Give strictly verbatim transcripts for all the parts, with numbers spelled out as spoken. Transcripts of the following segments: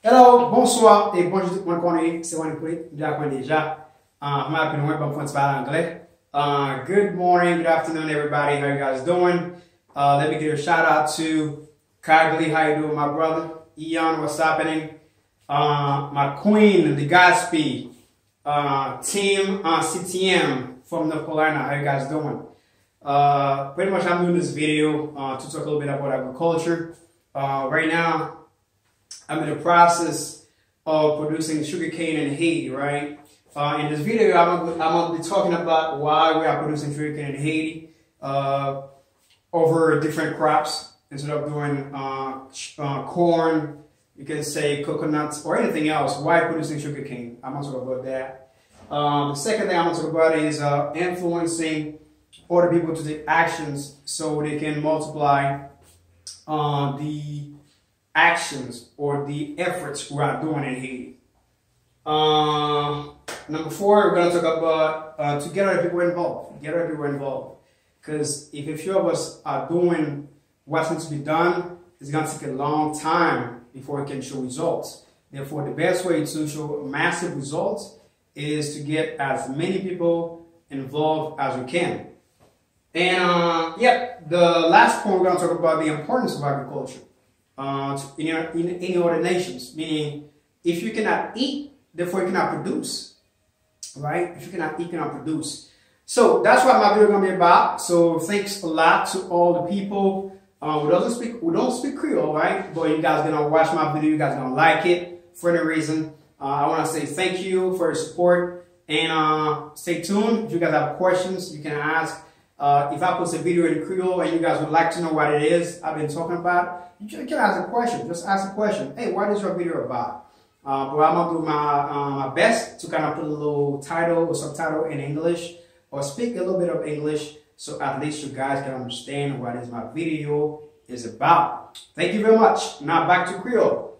Hello, bonsoir et bonjour tout le monde. Konnen se Wani Polit, m deja konnen deja. Uh, I'm happy to ban fon ti pale anglè. Uh, good morning, good afternoon, everybody. How you guys doing? Uh, let me give a shout out to Kagli. How you doing, my brother? Ian, what's happening? Uh, my queen, the Godspeed. Uh, team uh, C T M from North Carolina. How you guys doing? Uh, pretty much, I'm doing this video uh, to talk a little bit about agriculture. Uh, right now, I'm in the process of producing sugarcane in Haiti, right? Uh, in this video, I'm gonna, I'm gonna be talking about why we are producing sugarcane in Haiti uh, over different crops instead of doing uh, sh- uh, corn, you can say coconuts or anything else. Why producing sugarcane? I'm gonna talk about that. Um, the second thing I'm gonna talk about is uh, influencing other people to take actions so they can multiply uh, the actions or the efforts we are doing in Haiti. Uh, number four, we're going to talk about uh, to get other people involved. Get other people involved. Because if a few of us are doing what needs to be done, it's going to take a long time before it can show results. Therefore, the best way to show massive results is to get as many people involved as we can. And uh, yep, the last point we're going to talk about the importance of agriculture uh, in, in any other nations. Meaning, if you cannot eat, therefore you cannot produce, right? If you cannot eat, you cannot produce. So that's what my video gonna be about. So thanks a lot to all the people uh, who doesn't speak who don't speak Creole, right? But you guys gonna watch my video, you guys gonna like it for any reason. Uh, I wanna say thank you for your support and uh, stay tuned. If you guys have questions, you can ask. Uh, if I post a video in Creole and you guys would like to know what it is I've been talking about, you can, you can ask a question. Just ask a question. Hey, what is your video about? Uh, but I'm gonna do my uh, my best to kind of put a little title or subtitle in English or speak a little bit of English so at least you guys can understand what is my video is about. Thank you very much. Now back to Creole.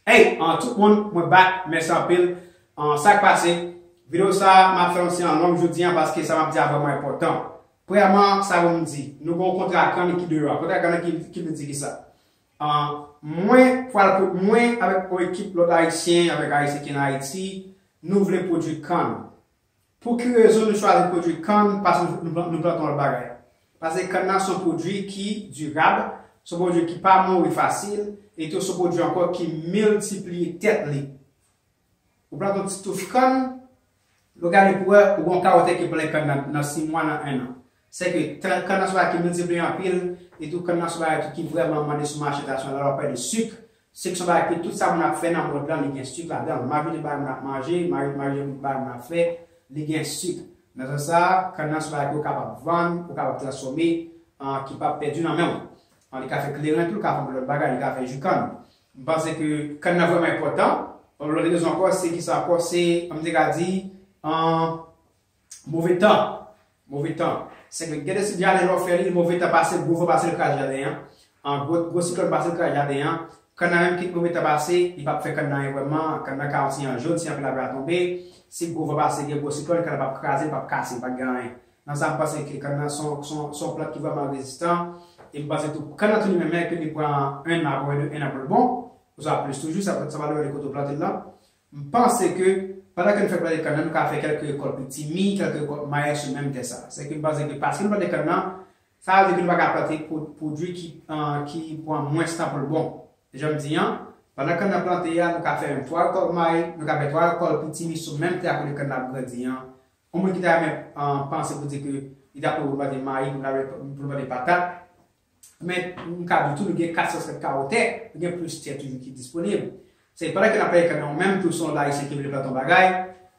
Hey, uh, tout moun, mwen back, mèsi anpil. Uh, sa k pase? Videyo sa, m ap fè yon ti an long jodi an paske sa m ap di a vrèman enpòtan. Premyèman, sa pou m di, nou gen yon kontra kann ki deyò a. Kontra kann ki, ki vle di ki sa? Uh, mwen, pral pou mwen avèk yon ekip lòt ayisyen, avèk ayisyen ki an Ayiti, nou vle pwodui kann. Pou ki rezon nou chwazi pwodui kann paske nou, nou, nou plante yon lòt bagay? Paske kann nan se yon pwodui ki dirab, se yon pwodui ki pa mouri fasil, e tou se yon pwodui ankò ki miltipliye tèt li. Ou plante yon ti touf kann, lè w gade pou wè, ou gen yon kawo tè ki plen kann nan, nan sis mwa, nan en an. Se ke kann nan se yon bagay ki miltipliye anpil, e tou kann nan se yon bagay tou ki vrèman mande sou mache entènasyonal la, w ap pale de sik. Sik se yon bagay ke tout sa moun ap fè nan mond lan, li gen sik ladan l. Majorite bagay moun ap manje, majorite bagay moun ap fè, li gen sik. Nan sans sa, kann nan se yon bagay ke ou kapab vann, ou kapab transfòme, ki p ap pèdi nan men w. Li ka fè kleren tou, li ka fè anpil lòt bagay, li ka fè ji kann. M panse ke kann nan vrèman enpòtan. Yon lòt rezon ankò, se ki sa ankò, se, m te ka di, move tan. Move tan. Se ke gen de ti jaden lè w fè li, move tan pase, gwo van pase l kraze jaden an. An gwo, gwo siklòn pase l kraze jaden an. Kann nan menm kit move tan pase, li p ap fè kann nan anyen vrèman. Kann nan ka yon ti jan jòn, si anpil lapli a tonbe. Si gwo van pase, gen gwo siklòn, kann nan p ap kraze, li p ap kase, li p ap gen anyen. Nan sa, m panse ke kann nan se yon, se yon, se yon plant ki vrèman rezistan. E m panse tou, kann nan tou li menm, ke li pran en an, apre de en an pou l bon, oswa plis toujou, sa, sa va depann de kote w plante l lan. M panse ke pandan ke nou fè plante kann nan, nou ka fè kèlke rekòt pitimi, kèlke rekòt mayi sou menm tè sa. Se ke m panse ke paske nou plante kann nan, sa vle di ke nou pa ka plante pwo-, pwodui ki, ki pran mwens tan pou l bon. Jan m di an, pandan kann nan plante a, nou ka fè menm twa rekòt mayi, nou ka fè twa rekòt pitimi sou menm tè a kote kann nan ap grandi an. Yon moun ki ta renmen panse pou di ke li ta pre pou l plante mayi, pou l plante, pou l plante patat, men m ka di w tou, nou gen kat san sèt kawo tè, nou gen plis tè toujou ki disponib. Se pandan ke n ap pale kann nan, ou menm tou se yon lòt ayisyen ki vle plante yon bagay,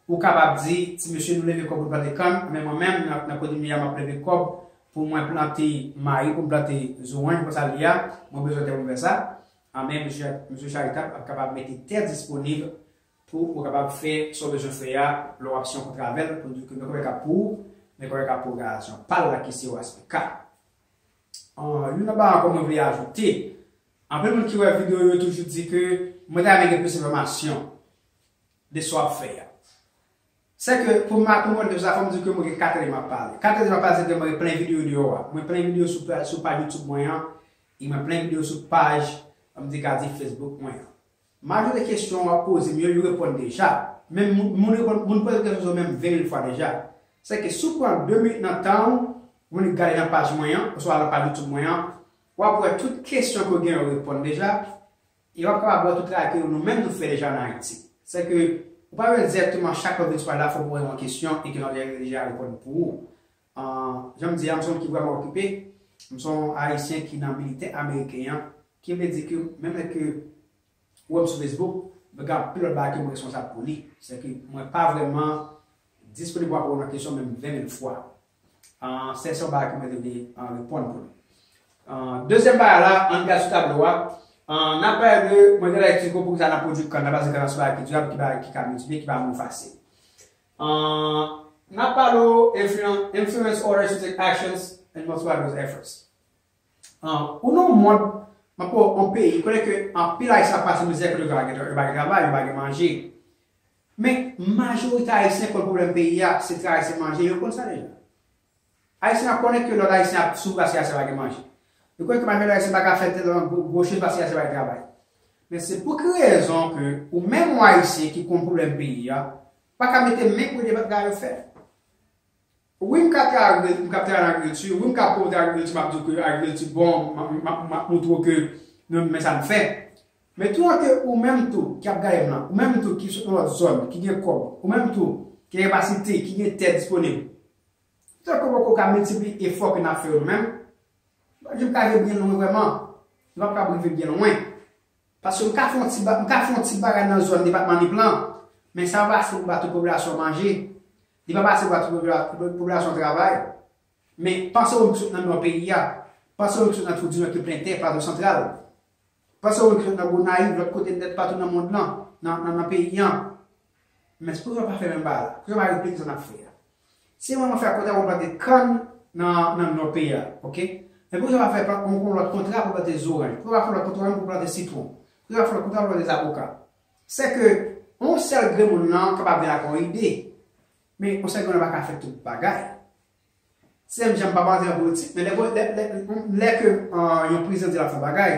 ou kapab di, ti mesye, nou leve kòb pou plante kann, men mwen menm, nan, nan kote m ye a, m ap leve kòb pou mwen plante mayi, pou m plante zoranj, pou sa l ye a, mwen bezwen tè pou m fè sa. Men mesye, mesye Charitab ap kapab mete tè disponib pou ou kapab fè sa w bezwen fè a, lè w ap siyen yon kontra avè l, pou di ke men kòb k ap pou ou, men kòb k ap pou òganizasyon pa l la ki se O S P K. Youn nan bagay ankò mwen vle ajoute, anpil moun ki wè videyo yo toujou di ke mwen ta renmen gen plis enfòmasyon de sa w ap fè a. Se ke pou m, pou mwen, sa fò m di ke mwen gen kat ane m ap pale. Kat ane m ap pale, se ke mwen gen plen videyo deyò a. Mwen plen videyo sou, sou paj YouTube mwen an, e mwen plen videyo sou paj, m te ka di Facebook mwen an. Majorite kesyon w ap poze m yo, yo reponn deja. Men moun, moun reponn, moun poze kesyon sa yo menm ven mil fwa deja. Se ke si w pran de minit nan tan w, w vin gade nan paj mwen an, oswa nan paj YouTube mwen an, w ap wè tout kesyon ke w gen yo reponn deja, e w ap kapab wè tout travay ke nou menm nou fè deja ann Ayiti. Se ke ou pa bezwen dirèkteman chak lè w vin sou paj la, fò w poze yon kesyon e ke nou deja reponn pou ou. An, jan m di a, m se yon moun ki vrèman okipe. M se yon Ayisyen ki nan militè ameriken an, ki vle di ke menm lè ke ou wè m sou Facebook, mwen gen anpil lòt bagay ke mwen responsab pou li. Se ke mwen pa vrèman disponib pou reponn nan kesyon menm ven mil fwa. An, se yon bagay ke mwen te vle, an, reponn pou li. An, dezyèm bagay la, ann gade sou tablo a. An, n ap pale de, mwen te la eksplike w poukisa n ap pwodui kann nan, paske kann nan se yon bagay ki dirab, ki bagay ki ka miltipliye, ki pa mouri fasil. An, n ap pale w influence, influence others to take actions and multiply those efforts. An, ou nan yon mond, m ap pale w yon peyi, kote ke anpil Ayisyen ap pase mizè, kote yo pa gen, yo pa gen travay, yo pa gen manje. Men, majorite Ayisyen konn pwoblèm peyi a, se travay, se manje, yo konn sa deja. Ayisyen ap konnen ke lòt Ayisyen ap soufri paske Ayisyen pa gen manje. Yo konnen ke majorite Ayisyen pa ka fè tèl gwo, gwo choz paske Ayisyen pa gen travay. Men se pou ki rezon ke ou menm yon Ayisyen ki konn pwoblèm peyi a, pa ka mete men pou ede bagay yo fèt? Wi, m ka travay, m ka travay nan agrikilti, wi, m ka pwomòt agrikilti, m ap di w ke agrikilti bon, m ap, m ap, m ap montre w ke nou, men sa n fè. Men toutan ke ou menm tou ki ap gade m lan, ou menm tou ki sot nan lòt zòn, ki gen kòb, ou menm tou ki gen kapasite, ki gen tè disponib, toutan ke w poko ka miltipliye efò ke n ap fè yo nou menm, nou p ap janm ka rive byen lwen vrèman. Nou p ap ka rive byen lwen. Paske m ka fè yon ti ba-, m ka fè yon ti bagay nan zòn depatman Nip lan, men sa pa ase pou ba tout popilasyon manje. Li pa ase pou ba tout popila-, popilasyon travay. Men panse ou menm ki sot nan nò peyi a, panse ou menm ki sot nan Twou di Nò ki plen tè, Plato Santral. Panse ou menm ki sot nan Gonayiv, lòt kote nèt patou nan mond lan, nan, nan, nan peyi an. Men poukisa w pa fè menm bagay la? Poukisa w pa replike sa n ap fè a? Si mwen, mwen fè kontra pou plante kann nan, nan nò peyi a, oke? Men poukisa w pa fè pla-, yon, yon lòt kontra pou plante zoranj? Poukisa w pa fè lòt kontra pou plante sitwon? Poukisa w pa fè lòt kontra pou plante zaboka? Se ke yon sèl grenn moun nan kapab vin ak yon ide, men yon sèl grenn moun nan pa ka fè tout bagay. Se menm jan m pa panse nan politik, men lè, lè, lè, lè ke, euh, yon prezidan di l ap fè yon bagay,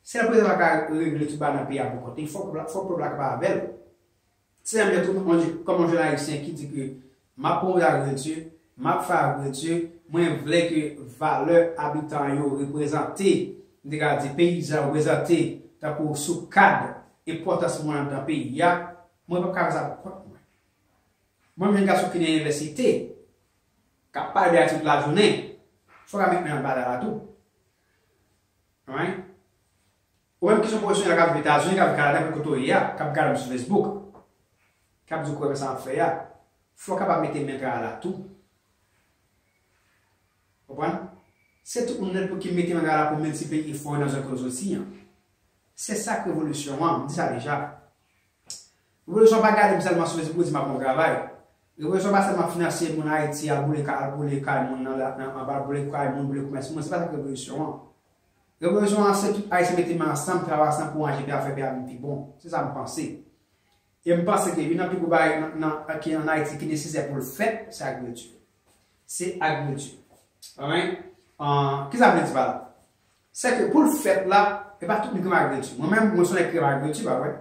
si prezidan pa ka regle tout bagay nan peyi a pou kont li, fòk, fòk pèp la kapab avè l. Se menm jan tou, mwen, kòm yon jèn ayisyen ki di ke m ap pwomòt agrikilti, m ap fè agrikilti, mwen vle ke valè abitan yo reprezante, m te ka di peyizan yo reprezante, tankou sou kad enpòtans mwen anndan peyi a, mwen p ap ka fè sa pou kont mwen. Mwen menm jèn gason ki nan inivèsite, k ap pale de Ayiti tout lajounen, fò w ka met men nan batay la tou. Alright? Ou menm ki se yon pwofesyonèl k ap viv Etazini, k ap viv Kanada, nenpòt kote w ye a, k ap gade m sou Facebook, k ap di w kwè nan sa m ap fè a, fò w kapab mete men nan travay la tou. Konprann? Se tout moun nèt pou ki mete men nan travay la pou miltipliye efò yo nan zòn kote w soti an. Se sa k revolisyon an, m di sa deja. Revolisyon pa gade m sèlman sou Facebook pou di m ap fè yon travay. Revolisyon pa sèlman finanse moun Ayiti al boule kay, al boule kay moun nan, nan, nan, al boule kay moun, boule komès moun, se pa sa k revolisyon an. Revolisyon an se tout Ayisyen mete men ansanm, travay ansanm pou ranje peyi a, fè peyi a vin pi bon. Se sa m panse. E m panse ke youn nan pi gwo bagay nan, nan, ki ann Ayiti ki nesesè pou l fèt, se agrikilti. Se agrikilti. Alright? Ah, kisa m vle di pa la? Se ke pou l fèt la, e pa tout moun ki renmen agrikilti. Mwen menm, mwen se yon nèg ki renmen agrikilti, pa vre?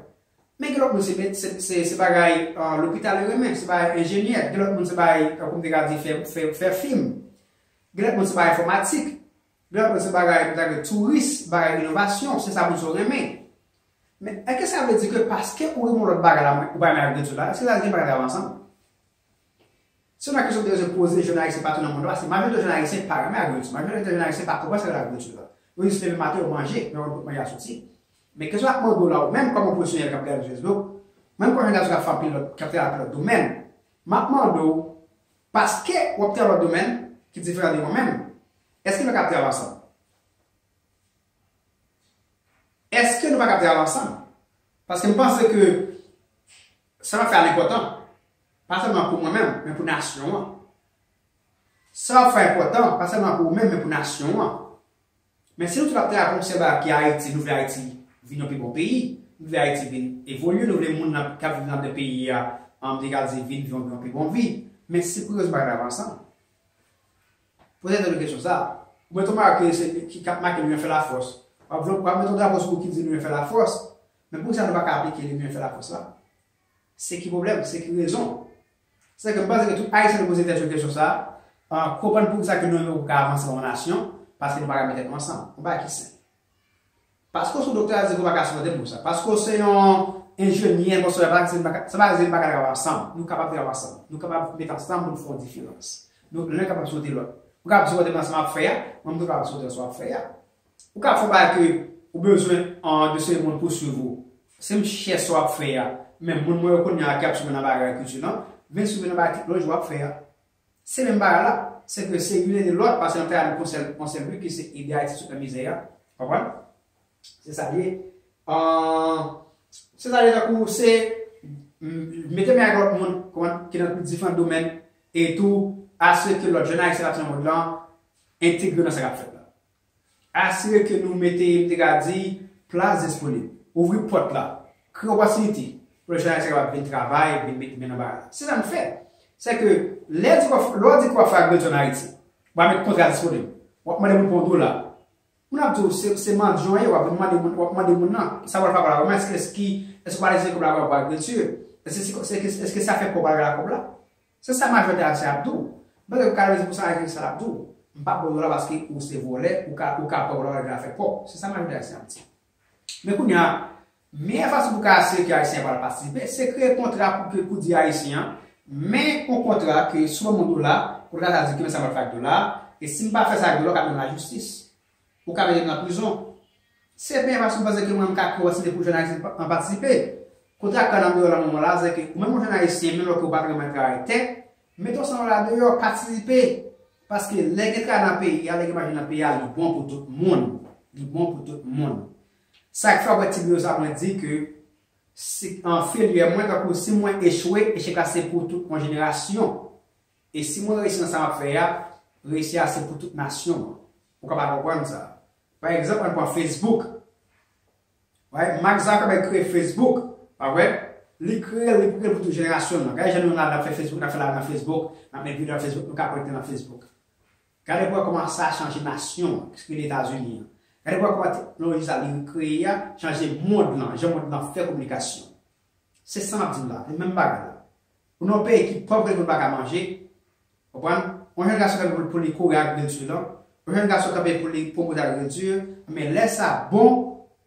Men gen lòt moun se, se, se, se bagay, ah, lopital yo renmen, se bagay enjenyè, gen lòt moun se bagay, tankou m te ka di, fè, fè, fè fim. Gen lòt moun se bagay enfòmatik. Gen lòt moun se bagay, bagay touris, bagay inovasyon, se sa moun sa yo renmen. Men èske sa vle di ke paske ou renmen yon lòt bagay la, ou pa renmen agrikilti la, èske sa vle di nou pa ka travay ansanm? Se yon kesyon m te bezwen poze jèn ayisyen patou nan mond lan, paske majorite jèn ayisyen pa renmen agrikilti, majorite jèn ayisyen pa konprann sa k rele agrikilti la. Yo jis leve maten, yo manje, men yo konn kot manje a soti. Men kesyon m ap mande w la, ou menm kòm yon pwofesyonèl k ap gade sou Facebook, menm kòm yon gason k ap fè anpil lòt, k ap travay anpil lòt domèn, m ap mande w, paske w ap travay lòt domèn ki diferan de mwen menm, èske nou ka ap travay ansanm? Èske nou pa ka ap travay ansanm? Paske m panse ke sa w ap fè a enpòtan, pa sèlman pou mwen menm, men pou nasyon an. Sa w ap fè a enpòtan, pa sèlman pou ou menm, men pou nasyon an. Men si nou tout ap travay pou yon sèl bagay ki Ayiti, nou vle Ayiti vin yon pi bon peyi, nou vle Ayiti vin evolye, nou vle moun nan k ap viv nan peyi a, an, m te ka di vin viv yon pi bon vi. Men si pou rezon pa ka travay ansanm. Poze tèt ou kesyon sa. Ou mete yon make se, ki, k ap make nou fè lafòs. W ap, w ap mete yon drapo sou ou ki di nou fè lafòs. Men poukisa nou pa ka aplike le mieux fait la force la? Se ki pwoblèm, se ki rezon? Se ke m panse ke tout Ayisyen dwe poze tèt yo kesyon sa a, konprann poukisa ke nou menm nou ka avanse kòm nasyon, paske nou pa ka mete tèt nou ansanm. Yon bagay ki senp. Paske w se yon doktè, sa vle di ke w pa ka sipòte m pou sa. Paske w se yon enjenyè, bon, sa pa vle di n pa ka, sa pa vle di n pa ka travay ansanm. Nou kapab travay ansanm. Nou kapab met ansanm pou n fè yon diferans. Nou, len kapab sipòte lòt. Ou kapab sipòte m nan sa m ap fè a, mwen m tou kapab sipòte w nan sa w ap fè a. Ou kapab fè yon bagay ke ou bezwen an de seri moun pou swiv ou. Se m chè sa w ap fè a, men moun mwen yo kounye a ki ap swiv mwen nan bagay kilti lan, vin swiv mwen nan bagay teknoloji w ap fè a. Se menm bagay la. Se ke se youn ede lòt, paske n ap travay pou yon sèl, yon sèl bi ki se ede Ayiti sot nan mizè a. Konprann? Se sa l ye. Ahn, se sa l ye tankou se m, mete men ak lòt moun, konprann, ki nan diferan domèn, e tou asire ke lòt jèn Ayisyen k ap sot nan mond lan entegre nan sa k ap fèt la. Asire ke nou mete, m te ka di, plas disponib. Ouvri pòt la. Kreye opòtinite pou lòt jèn Ayisyen kapab vin travay, vin met men nan bagay la. Se sa n fè. Se ke lè di w ap, lè w di ke w ap fè agrikilti ann Ayiti, w ap met kontra disponib. W ap mande moun pou yon dola. Moun ap di w se, se mandyan w ye, w ap vin mande moun, w ap mande moun nan, sa w pral fè ak kòb la, kòman, èske, èske, èske w pral itilize kòb la pou agrikilti? Èske, èske, èske sa fè kòb la, kòb la? Se sa majorite ayisyen ap di w. M panse ke katrevenndis pousan ayisyen se sa l ap di w. M p ap ba w dola paske ou se vòlè, ou ka, ou ka pran dola, ou ka fè kòb. Se sa majorite ayisyen ap di. Men kounye a, meyè fason pou w ka asire ke ayisyen an pral patisipe, se kreye kontra pou ke, pou di ayisyen an, men yon kontra ke si w ban m yon dola, kontra sa di ki men sa m pral fè ak dola a, e si m pa fè sa ak dola, w ka mennen m lajistis. Ou ka mete m nan prizon. Se pen fason m panse ke mwen m ka kreye opòtinite pou jèn ayisyen an patisipe. Kote ak ka nan deyò la moman la, se ke ou menm yon jèn ayisyen, menm lè ke w pa t renmen travay tè, mete w san dola deyò, patisipe. Paske lè gen travay nan peyi a, lè gen manje nan peyi a, li bon pou tout moun. Li bon pou tout moun. Sa k fè w wè ti videyo sa mwen di ke si, an, failure mwen, tankou si mwen echwe, echèk la se pou tout yon jenerasyon. E si mwen reyisi nan sa m ap fè a, reyisi a se pou tout nasyon an. Ou kapab konprann sa. Pa egzanp, ann pran Facebook. Wè, Mark Zuckerberg kreye Facebook, pa vre? Li kreye l, li kreye l pou tout jenerasyon nan. Gade jan nou la n ap fè Facebook, n ap fè live nan Facebook, n ap met videyo nan Facebook, nou ka konekte nan Facebook. Gade pou wè kòman sa chanje nasyon an, ki se Etazini an. Gade pou wè kòman teknoloji sa li kreye a chanje mond lan, jan mond lan fè kominikasyon. Se sa m ap di w la, se menm bagay la. Ou nan yon peyi ki pòv, kote moun pa ka manje, konprann? Yon jèn gason kanpe pou, pou li kore agrikilti lan, yon jèn gason kanpe pou li pwomot agrikilti, men lè sa bon,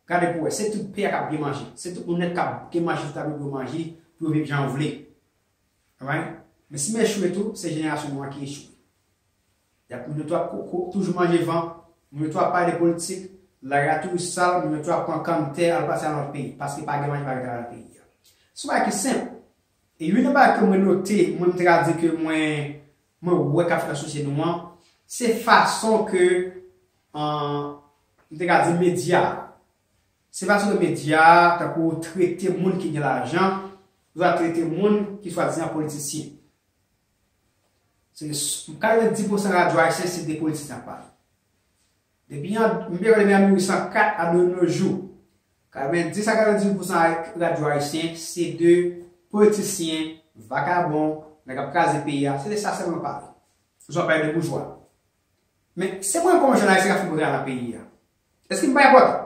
gade pou wè, se tout peyi a k ap byen manje, se tout moun nèt k ap gen manje sou tab yo pou yo manje, pou yo viv jan yo vle. Konprann? Men si m echwe tou, se jenerasyon nou an ki echwe. Y ap, moun yo tou ap ko-, ko-, toujou manje van, moun yo tou ap pale de politik, lari a toujou sal, moun yo tou ap pran kann tè al pase nan lòt peyi, paske pa gen manje, pa gen travay nan peyi a. Se yon bagay ki senp. E youn nan bagay ke mwen note, mwen m te ka di ke mwen, mwen wè k ap fèt nan sosyete nou an, se fason ke, an, m te ka di medya, se fason ke medya, tankou trete moun ki gen lajan, yo trete moun ki swadizan politisyen. Se s-, katrevenndis pousan radyo ayisyen se de politisyen ap pale. Depi an, m te rele depi an mil uit san kat a de nos jours. Katrevenndis a katrevenndis pousan radyo ayisyen se de politisyen, vakabon, nèg ap kraze peyi a, se de sa sèlman yo pale. Yo pale de boujwa. Men, se mwen kòm jèn ayisyen k ap fè travay nan peyi a. Èske m pa enpòtan?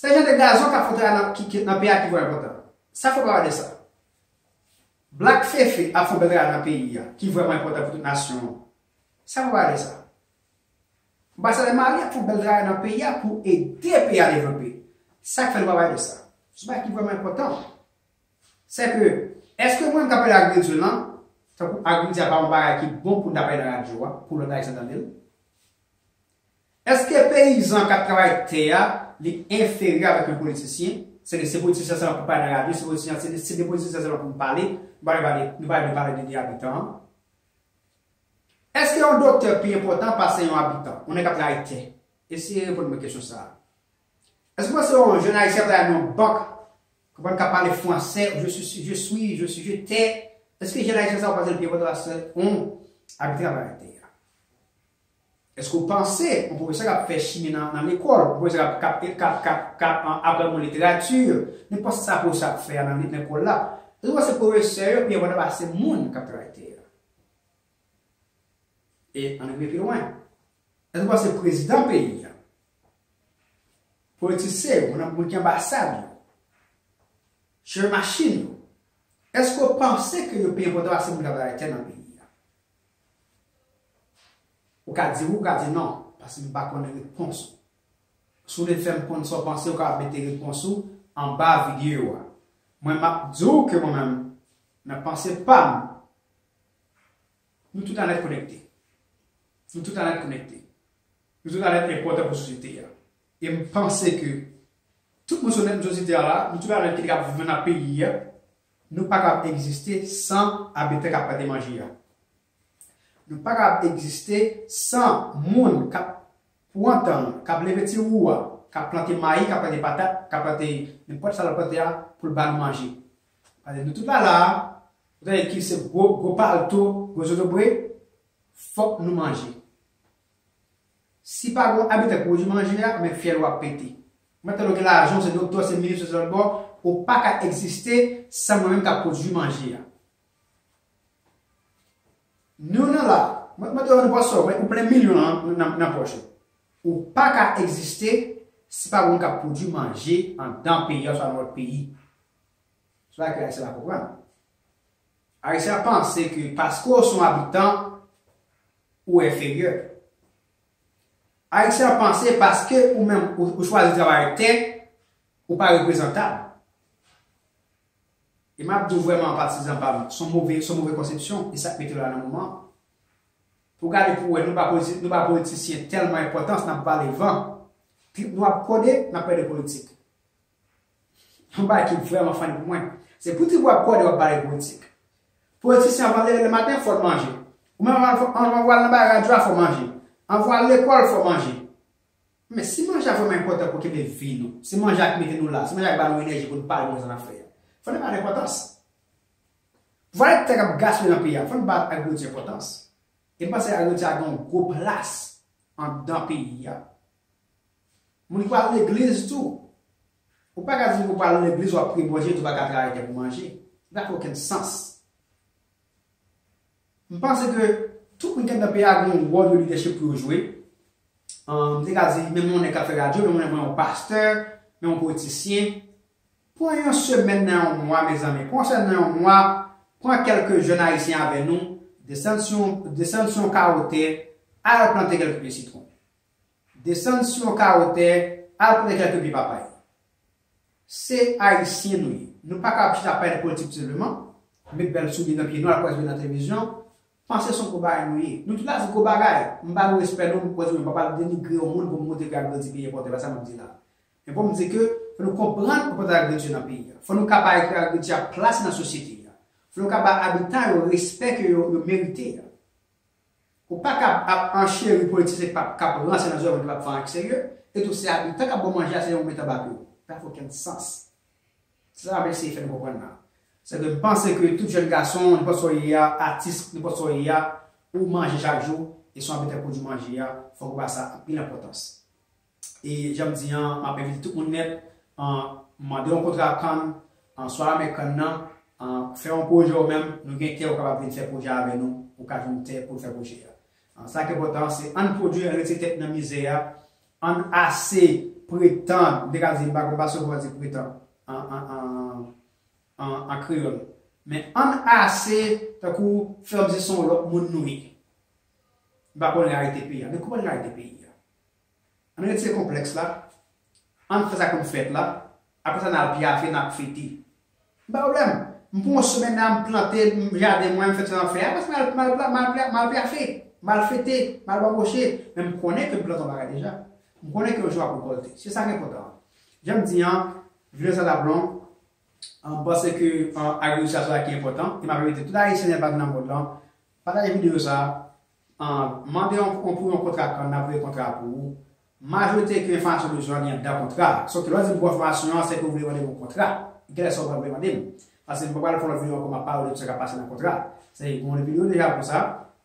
Se jan de gazon k ap fè travay nan, ki, ki, nan peyi a ki vrèman enpòtan. Sa fè w pa pale de sa. Black Fefe ap fè yon bèl travay nan peyi a, ki vrèman enpòtan pou tout nasyon an. Sa fè w pa pale de sa. Anbasadè Mali ap fè yon bèl travay nan peyi a pou ede peyi a devlope. Sa k fè nou pa pale de sa. Se yon bagay ki vrèman enpòtan. Se ke, èske mwen m ka pale agrikilti lan, tankou agrikilti a pa yon bagay ki bon pou n ta pale nan radyo a, pou lòt ayisyen tande l? Èske peyizan k ap travay tè a, li enferyè avèk yon politisyen? Se ke se politisyen sèlman pou pale nan radyo, se politisyen, se, se de politisyen sèlman pou m pale, nou pa vle pale, nou pa vle pale de, de abitan an? Èske yon doktè pi enpòtan pase yon abitan, yon nèg k ap travay tè? Eseye reponn mwen kesyon sa a. Èske w panse yon jèn ayisyen k ap travay nan yon bank, konprann, k ap pale fransè, je suis, je suis, je suis, je t'ai, èske jèn ayisyen sa a w panse l pi enpòtan pase yon abitan k ap travay tè a? Èske w panse yon pwofesè k ap fè chimè nan, nan lekòl, yon pwofesè k ap, k ap, k ap, k ap, k ap, an, aprann moun literati, nenpòt sa pwofesè ap fè a nan, nan lekòl la, èske w panse pwofesè yo pi enpòtan pase moun k ap travay tè a? E ann rive pi lwen. Èske w panse prezidan peyi a, politisyen yo, moun, moun ki anbasad yo, chofè machin yo, èske w panse ke yo pi enpòtan pase moun k ap travay tè nan peyi a? Ou ka di wi, ou ka di non, paske m pa konnen repons ou. Si w vle fè m konn sa w panse, ou ka mete repons ou anba videyo a. Mwen, m ap di w ke mwen menm, nan panse pa m, nou tout anèt konekte. Nou tout anèt konekte. Nou tout anèt enpòtan pou sosyete a. E m panse ke tout moun sou nèt nan sosyete a la, nou tout anèt ki t ap viv nan peyi a, nou pa kab egziste san abitan k ap plante manje a. Nou pa kab egziste san moun k ap pran tan l, k ap leve ti wou a, k ap plante mayi, k ap plante patat, k ap plante nenpòt sa l ap plante a pou l ba nou manje. Paske nou tout la la, ou tande ki se gwo, gwo palto, gwo zotobre, fòk nou manje. Si pa gen abitan k pwodui manje a, men fyèl ou ap pete. Ou mèt tande w gen lajan, w se doktè, w se minis, w se lòt bò, ou pa ka egziste san mwen menm k ap pwodui manje a. Nou nan la, mwen mande w nenpòt sa, ou plen milyon nan, nan, nan pòch ou. Ou pa ka egziste si pa gen moun k ap pwodui manje anndan peyi a oswa nan lòt peyi. Se sa ke Ayisyen pa konprann. Ayisyen ap panse ke paske w se yon abitan, ou enferyè. Ayisyen ap panse paske ou menm ou, ou chwazi travay tè, ou pa reprezantab. E m ap di w vrèman, patizan pa m, se yon move, se yon move konsepsyon, e sa k mete w la nan moman an. Pou gade pou wè, nou ba politi-, nou ba politisyen tèlman enpòtans, n ap vale van. Trip nou ap kòde, n ap pale de politik. Yon bagay ki vrèman funny pou mwen. Se pou trip w ap kòde, w ap pale de politik. Politisyen, anvan leve lematen, fò l manje. Ou menm, anvan, anvan w al nan bagay radyo a, fò w manje. Anvan w al lekòl, fò w manje. Men si manje a vrèman enpòtan pou kenbe vi nou, si manje a ki mete nou la, si manje a ki ba nou enèji pou nou pale moun sa n ap fè a, fò n ba l enpòtans. Vwala tè k ap gaspiye nan peyi a, fò n ba agrikilti enpòtans. E m panse agrikilti a gen yon gwo plas anndan peyi a. Moun ki pral legliz tou. Ou pa ka di m ke w pral legliz, w ap priye Bondye, epi w pa ka travay tè pou manje. Sa pa fè okenn sans. M panse ke tout moun ki anndan peyi a gen yon wòl de lidèchip pou yo jwe. Ahn, m te ka di, menm yon nèg k ap fè radyo, menm yon nèg, mwen yon pastè, menm yon politisyen. Pran yon semèn nan yon mwa, mezanmi. Pran yon semèn nan yon mwa, pran kèlke jèn ayisyen avè nou, desann sou yon, desann sou yon kawo tè, al plante kèlke pye sitwon. Desann sou yon kawo tè, al plante kèlke pye papay. Se Ayisyen nou ye. Nou pa ka ap chita pale de politik senpleman, met bèl soulye nan pye nou, al kwè nan televizyon, panse se yon gwo bagay nou ye. Nou tout la se gwo bagay. M ba nou respè nou, m kwè nou, m pa pral denigre yon moun pou m montre ke agrikilti peyi enpòtan, pa sa m ap di la. Men pou m di ke fò nou konprann enpòtans agrikilti nan peyi a. Fò nou ka bay agrikilti a plas nan sosyete a. Fò nou ka bay abitan yo respè ke yo, yo merite a. Ou pa ka ap ancheri politisyen k ap, k ap ranse nan zòrèy moun ki p ap fè anyen ki serye, e tou se abitan k ap ba w manje a, se yo ou met anba pye w. Sa pa fè okenn sans. Se sa m ap eseye fè nou konprann la. Se ke m panse ke tout jèn gason, nenpòt sa w ye a, atis, nenpòt sa w ye a, ou manje chak jou, e se yon abitan k pwodui manje a, fòk ou ba sa anpil enpòtans. E jan m di an, m ap envite tout moun nèt, an, mande yon kontra kann, an, swa lanmè kann nan, an, fè yon pwojè ou menm, nou gen tè, ou kapab vin fè pwojè avè nou, ou ka jwenn tè pou fè pwojè a. An, sa ki enpòtan, se ann pwodui, ann retire tèt nan mizè a, ann ase pretann, m te ka di, m pa konn pa sou kòman di pretann, an, an, an, an, an kreyòl. Men ann ase, tankou, fè kòmsi se yon lòt moun nou ye. M pa konn reyalite peyi a, men konprann reyalite peyi a. Ann retire konplèks la, ann fè sa konn fèt la, apre sa n al pyafe, n al fete. M pa pwoblèm. M pran yon semèn la, m plante, m jaden mwen, m fè sa m ap fè a, apre sa m al, m al, m al, m al pyafe, m al fete, m al banboche, men m konnen ke m plante yon bagay deja. M konnen ke yon jou m ap rekòlte. Se sa k enpòtan an. Jan m di an, videyo sa t ap long, an, m panse ke, an, agrikilti a se sa ki enpòtan, e m ap envite tout Ayisyen nèt patou nan mond lan, pataje videyo sa a, an, mande yon, yon, pou yon kontra kann, n ap voye kontra a pou ou. Majorite ke enfòmasyon ou bezwen an gen anndan kontra a. Sòf ke lè w di m pou enfòmasyon an, se ke w vle mande m yon kontra. Genlè sa w pral vle mande m. Paske m pa pral fè yon lòt videyo ankò, m ap pale de tout sa k ap pase nan kontra a. Se yon videyo deja pou sa.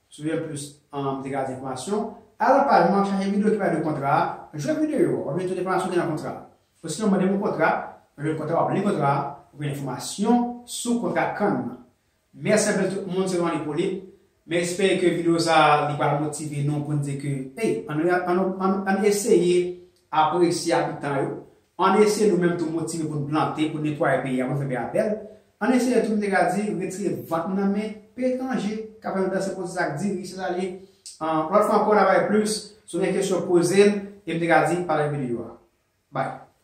Si w vle plis, an, m te ka di enfòmasyon, al nan paj mwen, chache videyo ki pale de kontra a, jwenn videyo, w ap jwenn tout enfòmasyon ki nan kontra a. Osinon, mande m yon kontra, w ap jwenn kontra, w ap li kontra a, w ap jwenn enfòmasyon sou kontra kann nan. Mèsi anpil tout moun, se Ronald Hyppolite. M espere ke videyo sa a, li pral motive nou pou n di ke, hey, ann, ann, ann, ann eseye apresye abitan yo. Ann eseye nou menm tou motive pou n plante, pou n netwaye peyi a, pou n fè peyi a bèl. Ann eseye tou, m te ka di, retire vant nou nan men peyi etranje k ap fè nou danse potis ak diri, se sa l ye. Lòt fwa ankò, n a bay plis. Si w gen kesyon, poze l, e m te ka di, pataje videyo a. Bye.